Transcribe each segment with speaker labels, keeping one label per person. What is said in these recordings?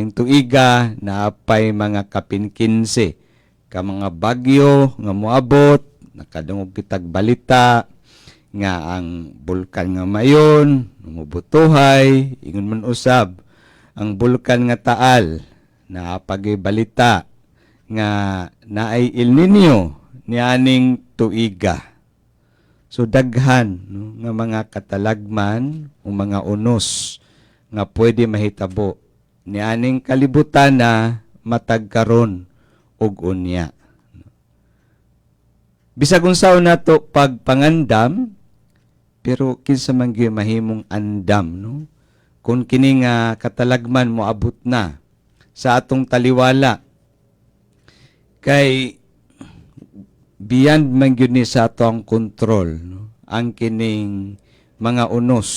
Speaker 1: Ning tuiga naapay mga kapin 15 ka mga bagyo nga moabot. Nakadungog kitag balita nga ang bulkan nga Mayon mubutuhay, ingon man usab ang bulkan nga Taal. Naapagay balita nga naay El Nino nianing tuiga. So daghan, no, nga mga katalagman o mga unos nga pwede mahitabo nianing kalibutan na matag karon ug unya. Bisag unsaon nato pagpangandam, pero kinsa man gyud mahimong andam, no, kung kini nga katalagman moabot na sa atong taliwala, kay beyond man gyud ni sa ato ang kontrol, no, ang kining mga unos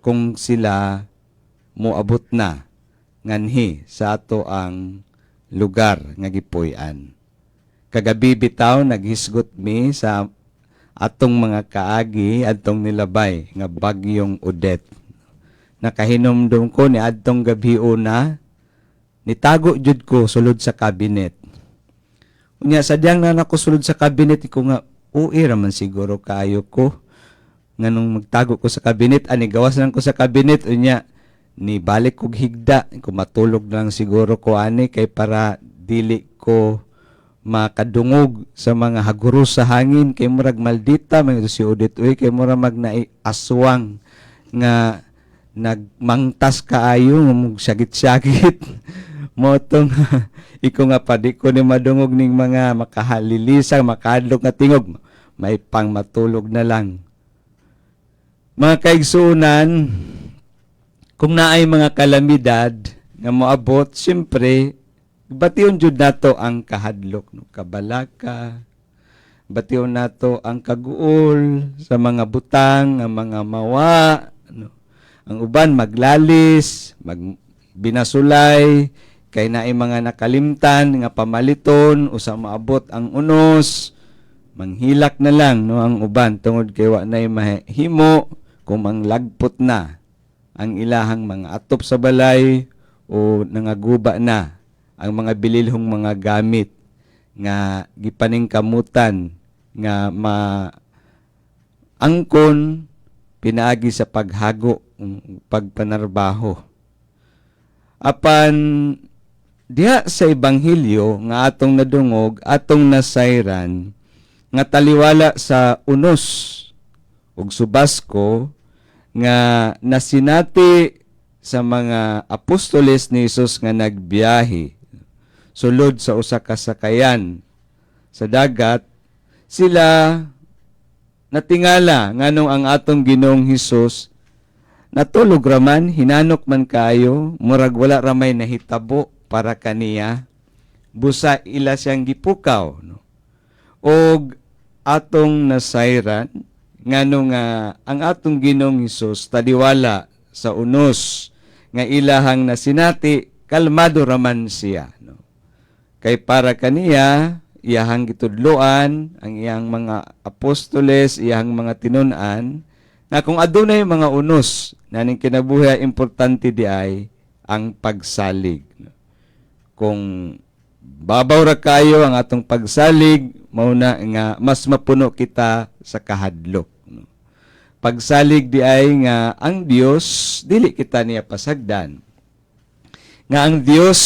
Speaker 1: kung sila moabot na nganhi sa ato ang lugar nga gipuy-an. Kagabi bitaw naghisgot mi sa atong mga kaagi adtong nilabay nga Bagyong Odette. Nakahinumdum ko ni adtong gabi una, nitago jud ko sulod sa cabinet. Unya sadyang na nako sulod sa cabinet ko nga uwi ra man siguro kaayo ko. Nganong magtago ko sa cabinet ani, gawas lang ko sa cabinet, unya ni balik kog higda ko, matulog lang siguro ko ani kay para dili ko makadungog sa mga haguros sa hangin, kay murag maldita man si Odette uy, kay murag mag naay aswang nga nagmangtas kaayo nga sagit-sagit mo tong iko nga padi ko ni madungog ning mga makahalilisang, makadlok nga tingog, may pang matulog na lang. Mga kaigsuonan, kung naay mga kalamidad nga moabot, siyempre bation jud nato ang kahadlok, no, kabalaka, bation nato ang kaguol sa mga butang, ang mga mawa, no. Ang uban maglalis, mag binasulay kay naay mga nakalimtan nga pamaliton usa maabot ang unos, manghilak na lang, no, ang uban tungod kay wa nay mahimo kung manglagpot na ang ilahang mga atop sa balay o nangaguba na ang mga bililhong mga gamit nga gipaningkamutan nga ma angkon pinaagi sa paghago, pagpanarbaho. Apan diha sa ebanghelyo nga atong nadungog, atong nasayran nga taliwala sa unos ug subasko nga nasinati sa mga apostoles ni Jesus nga nagbiyahe sulod sa usa ka sakayan sa dagat, sila natingala nganong ang atong Ginoong Hesus natulog raman, hinanok man kaayo, murag wala ramay nahitabo para kaniya. Busa ila siyang gipukaw, no? Og atong nasayran ngano nga ang atong Ginoong Hesus, taliwala sa unos nga ilahang nasinati, kalmado raman siya, no? Kay para kaniya, iyahang gitudloan ang iyang mga apostoles, iyahang mga tinun-an nga kung adunay mga unos naning kinabuhi, importante di ay ang pagsalig, no? Kung babaw ra kayo ang atong pagsalig, mao na nga mas mapuno kita sa kahadlok, no? Pagsalig di ay nga ang Dios dili kita niya pasagdan, nga ang Dios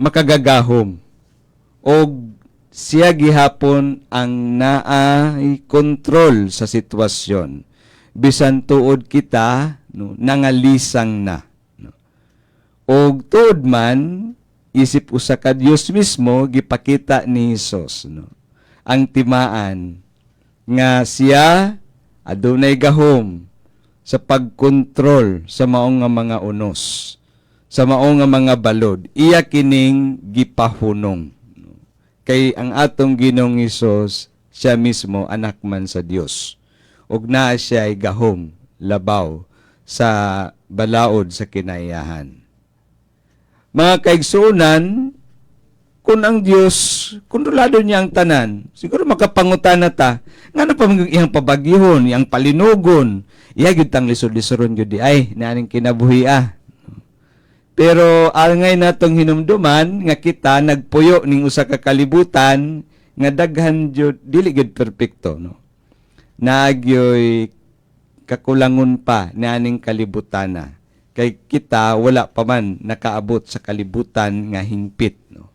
Speaker 1: makagagahom og siya gihapon ang naay kontrol sa sitwasyon bisan tuod kita, no, nangalisang na, no. Og tuod man isip usa ka Dios mismo, gipakita ni Hesus, no, ang timaan nga siya adunay gahom sa pagkontrol sa maong nga mga unos, sa maong nga mga balod. Iya kining gipahunong, no? Kay ang atong Ginoong Hesus, siya mismo anak man sa Dios ug naa siya ay gahom labaw sa balaod sa kinaiyahan. Mga kaigsuonan, kung ang Dios kontrolado niya ang tanan, siguro makapangutana ta, ngano pa man iyang pabagyuhon, iyang palinugon, iya gyud tang lisod-lisoron gyud di ay naaning kinabuhi ah. Pero angay natong hinumduman nga kita nagpuyo ning usa ka kalibutan nga daghan jud dili gyud perpekto, no. Naagyoy kakulangon pa nianing kalibutana. Kay kita wala pa man nakaabot sa kalibutan nga hingpit, no.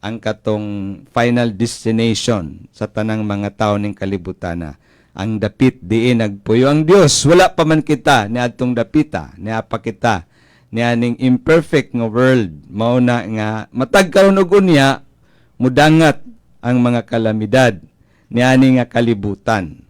Speaker 1: Ang katong final destination sa tanang mga tao ning kalibutana. Ang dapit diin nagpuyo ang Dios. Wala pa man kita niadtong dapita, niapa kita nianing imperfect nga world. Mao na nga matag karon og unya mudangat ang mga kalamidad niani nga kalibutan.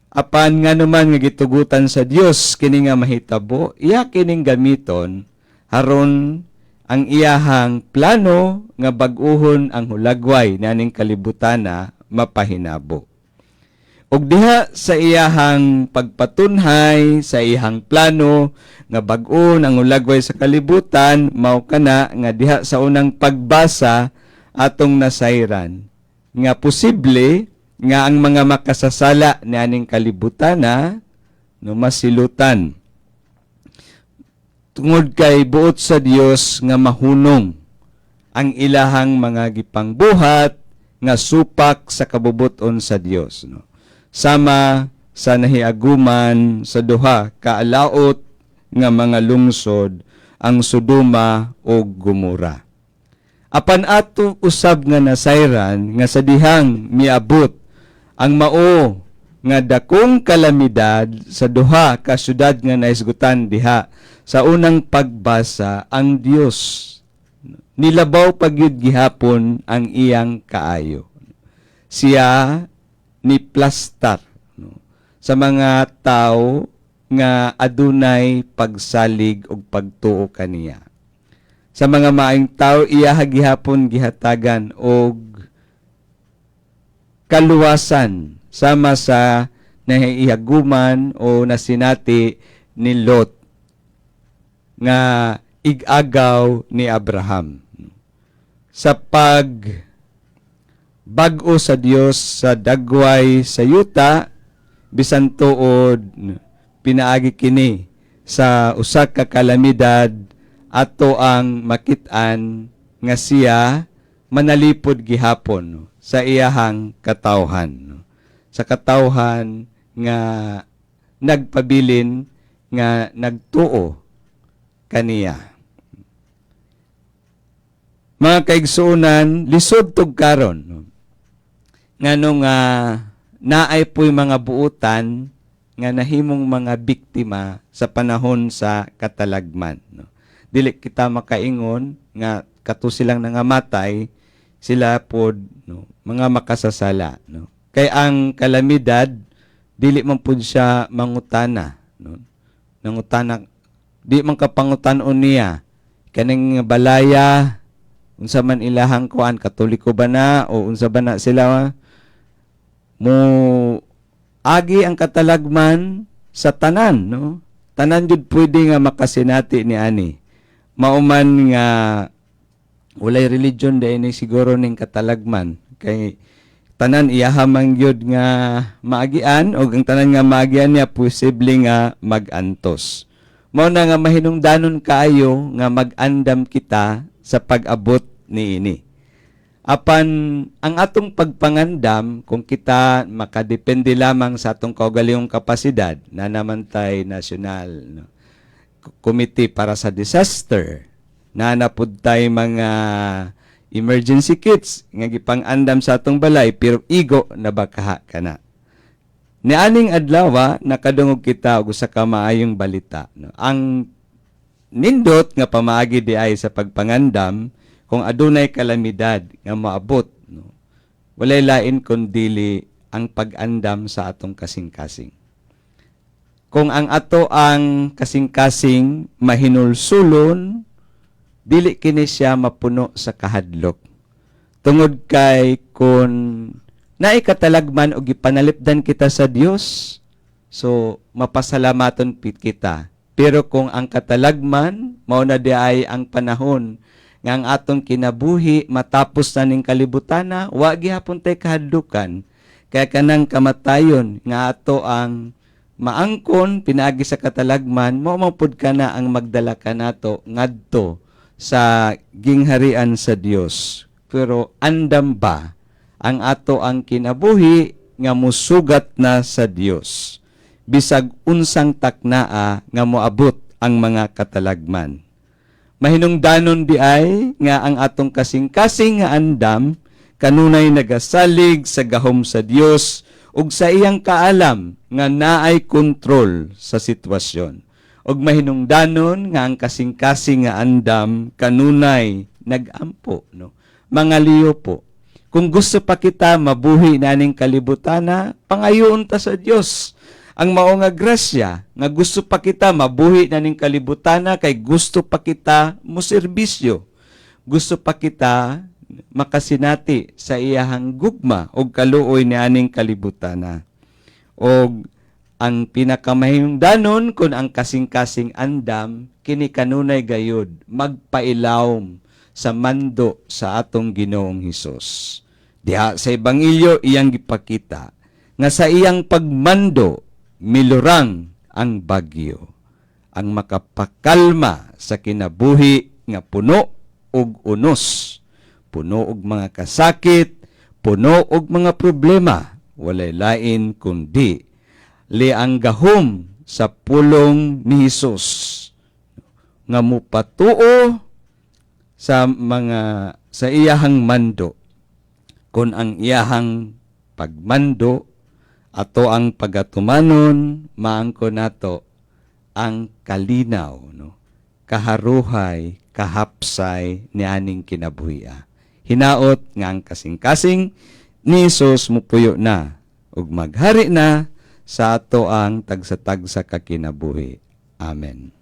Speaker 1: Apan nga naman nga gitugutan sa Dios kini nga mahitabo, iya kining gamiton aron ang iyahang plano nga bag-uhon ang hulagway nianing kalibutana mapahinabo. Ug diha sa iyahang pagpatunhay sa iyahang plano nga bag-on ang hulagway sa kalibutan, mao kana nga diha sa unang pagbasa atong nasayran nga posible nga ang mga makasasala nianing kalibutana, no, masilutan tungod kay buot sa Dios nga mahunong ang ilahang mga gipangbuhat nga supak sa kabubuton sa Dios, no, sama sa nahiaguman sa duha ka alaot nga mga lungsod, ang Sodoma ug Gomora. Apan ato usab nga nasayran nga sa dihang miabot ang mao nga dakong kalamidad sa duha ka syudad nga nahisgutan diha sa unang pagbasa, ang Dios nilabaw pagyud gihapon ang iyang kaayo. Siya ni plastar, no, sa mga tao nga adunay pagsalig ug pagtuo kaniya. Sa mga maayong tao, iya gihapon gihatagan og kaluwasan sama sa nahihaguman o nasinati ni Lot nga igagaw ni Abraham. Sa pag bag-o sa Dios sa dagway sa yuta, bisan tuod pinaagi kini sa usa ka kalamidad, ato ang makit-an nga siya manalipod gihapon, no, sa iyahang katawhan, no. Sa katawhan nga nagpabilin nga nagtuo kaniya. Mga kaigsuonan, lisod tug karon, no. Ngano nga naay po'y mga buutan nga nahimong mga biktima sa panahon sa katalagman, no. Dili kita makaingon nga kato silang nangamatay sila pod, no, mga makasasala, no. Kay ang kalamidad dili man pud siya mangutana, no. Nangutana, di man ka pangutan-on niya kaning balaya unsa man ilahang kuan, Katoliko ba na o unsa ba na sila. Mo agi ang katalagman sa tanan, no. Tanan jud pwede nga makasinati ni ani. Mao man nga walay religion dahil ni siguro ning katalagman kay tanan iyaha man gyud nga maagian, og ang tanan nga maagian niya posible nga magantos. Mao na nga mahinungdanon kaayo nga mag-andam kita sa pag-abot niini. Apan ang atong pagpangandam, kung kita makadepende lamang sa atong kaugalingong kapasidad na naman tay national, no, committee para sa disaster na napud tay mga emergency kits nga gipang-andam sa atong balay, pero igo na ba kaha kana? Nianing adlaw nakadungog kita og usa ka maayong balita, no. Ang nindot nga pamaagi di ay sa pagpangandam kung adunay kalamidad nga maabot, no, walay lain kundili ang pag-andam sa atong kasing-kasing. Kung ang ato ang kasing-kasing mahinulsulon, dili kini siya mapuno sa kahadlok. Tungod kay kung naikatalagman o gipanalipdan kita sa Dios, so mapasalamaton pit kita. Pero kung ang katalagman mao na di ay ang panahon nga ang atong kinabuhi matapos na ning kalibutana, wa gihapon tay kahadlukan. Kaya kanang kamatayon nga ato ang maangkon pinaagi sa katalagman, mao man pud kana ang magdala kanato ngadto sa gingharian sa Dios. Pero andam ba ang ato ang kinabuhi nga musugat na sa Dios bisag unsang taknaa nga moabot ang mga katalagman? Mahinungdanon di ay nga ang atong kasing-kasing nga andam kanunay nagasalig sa gahom sa Dios ug sa iyang kaalam nga naay kontrol sa sitwasyon. Ug mahinungdanon nga ang kasing-kasing nga andam kanunay nagampo, no? Mga liyo po. Kung gusto pa kita mabuhi naning kalibutana, pangayoon ta sa Dios ang mao nga grasya nga gusto pa kita mabuhi naning kalibutana, kay gusto pa kita mo serbisyo. Gusto pa kita makasinati sa iyahang gugma og kaluoy nianing kalibutana. Og ang pinakamahimdanon, kun ang kasing-kasing andam kini kanunay gayud magpailawom sa mando sa atong Ginoong Hesus. Diha sa Ebanghelyo, iyang gipakita nga sa iyang pagmando milurang ang bagyo. Ang makapakalma sa kinabuhi nga puno og unos, puno og mga kasakit, puno og mga problema, walay lain kundi li ang gahom sa pulong ni Hesus nga mupatuo sa mga sa iyahang mando. Kung ang iyahang pagmando ato ang pagatumanon, maangko nato ang kalinaw, no, kaharuhay, kahapsay nianing kinabuhia. Hinaot nga ang kasing-kasing ni Hesus mupuyo na ug maghari na sa ato ang tagsa-tagsa ka kinabuhi. Amen.